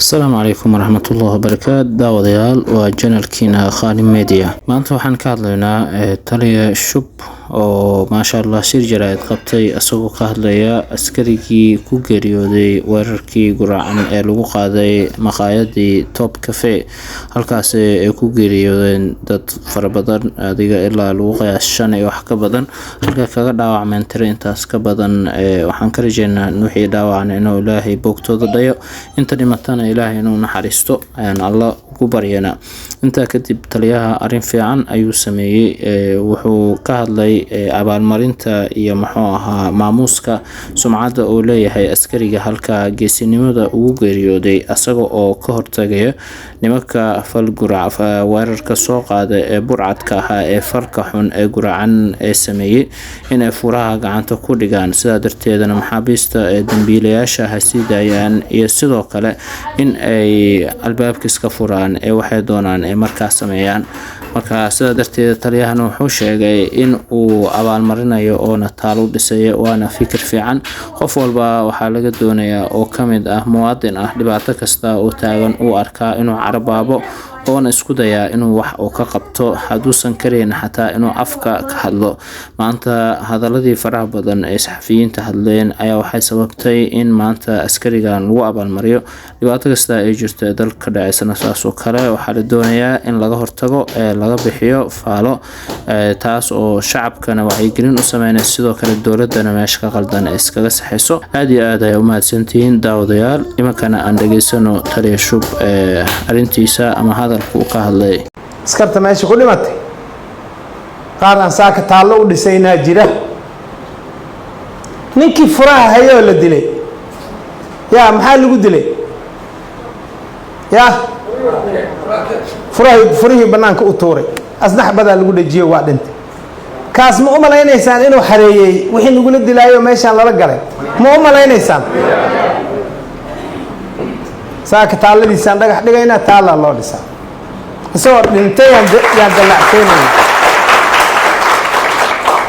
Asalaamu calaykum waraxmatullahi wabarakaatu. Daawadayaal, waa channelkiina Khaalim Media. Maanta waxaan ka hadlaynaa taliya Shub oo, maasha Allah, shir jaraa'id qabtay, isagoo ka hadlaya askarigii ku geeriyooday weerarkii guraacan ee lagu qaaday maqaayadii Top Cafe, halkaasi ay ku geeriyoodeen dad fara badan, adiga ilaa lagu qiyaas shan iyo wax ka badan, halka kaga dhaawacmeen tiro intaas ka badan. Waxaan ka rajeynaa in wixii dhaawacan inuu Ilaahay boogtooda dhayo, inta dhimatana Ilaahay inuu naxariisto ayaan Alla ugu baryanaa. Intaa kadib, taliyaha arrin fiican ayuu sameeyey. Wuxuu ka hadlay abaalmarinta iyo, muxuu ahaa, maamuuska sumcadda uu leeyahay askariga halka geesinimada ugu geeriyooday, asaga oo ka hortagaya nimanka falgurac weerarka soo qaada ee burcadka ahaa ee falka xun ee guracan ee sameeyey, inay furaha gacanta ku dhigaan, sidaa darteedana maxaabiista ee dambiilayaasha ha sii daayaan, iyo sidoo kale in ay albaabka iska furaan ee waxay doonaan ay markaas sameeyaan. Marka sidaa darteed taliyahana wuxuu sheegay in uu abaalmarinayo oona taalo dhisayo, waana fikir fiican. Qof walba waxaa laga doonayaa oo kamid ah muwaadin ah, dhibaato kasta oo taagan uu arkaa inuu carabaabo oona isku dayaa inuu wax uu ka qabto, hadduusan karayn xataa inuu afka ka hadlo. Maanta hadaladii faraha badan ee saxafiyiinta hadleen ayaa waxay sababtay in maanta askarigan lagu abaalmariyo. Dhibaato kasta ay jirto ee dalka ka dhaceysana, saas oo kale waxaa la doonayaa in laga hortago ee laga bixiyo faalo, taas oo shacabkana wacyigelin u sameynaysa, sidoo kale dowladana meesha ka qaldan ay iskaga saxayso. Aada iyo aad ay umahadsantihiin, daawadayaal. Iminkana aan dhegeysano taliya Shub ee arrintiisa ama hadalka uu ka hadlay. Askarta meesha ku dhimatay qaar aan saaka taallo u dhisaynaa jira. Ninkii furaha hayoo la dilay, yaa maxaa lagu dilay? Yaa furahi furihii bannaanka u tuuray, asnax badaa lagu dhejiyo, waa dhintay. Kaas ma u malaynaysaan inuu xareeyey wixii nagula dilaayo meeshaan lala galay? Ma u malaynaysaan? Saaka taalladiisaan dhagax dhigaynaa, taallaa loo dhisaa. Isagoo dhintay yaan dallacsiinayna,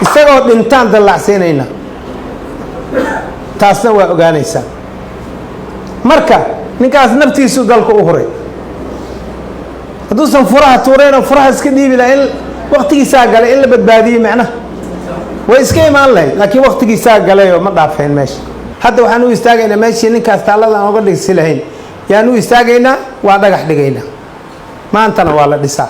isagoo dhintaan dallacsiinayna. Taasna waa ogaanaysaa. Marka ninkaas naftiisuu dalka u huray. Hadduusan furaha tuurayn oo furaha iska dhiibi laha, in waktigiisaa galay in la badbaadiyey, macnaha way iska imaan lahayd, laakiin waktigiisaa galay oo ma dhaafeen meesha. Hadda waxaan u istaagaynaa meeshii ninkaas taallada aan uga dhigsi lahayn yaan u istaagaynaa, waa dhagax dhigaynaa, maantana waa la dhisaa.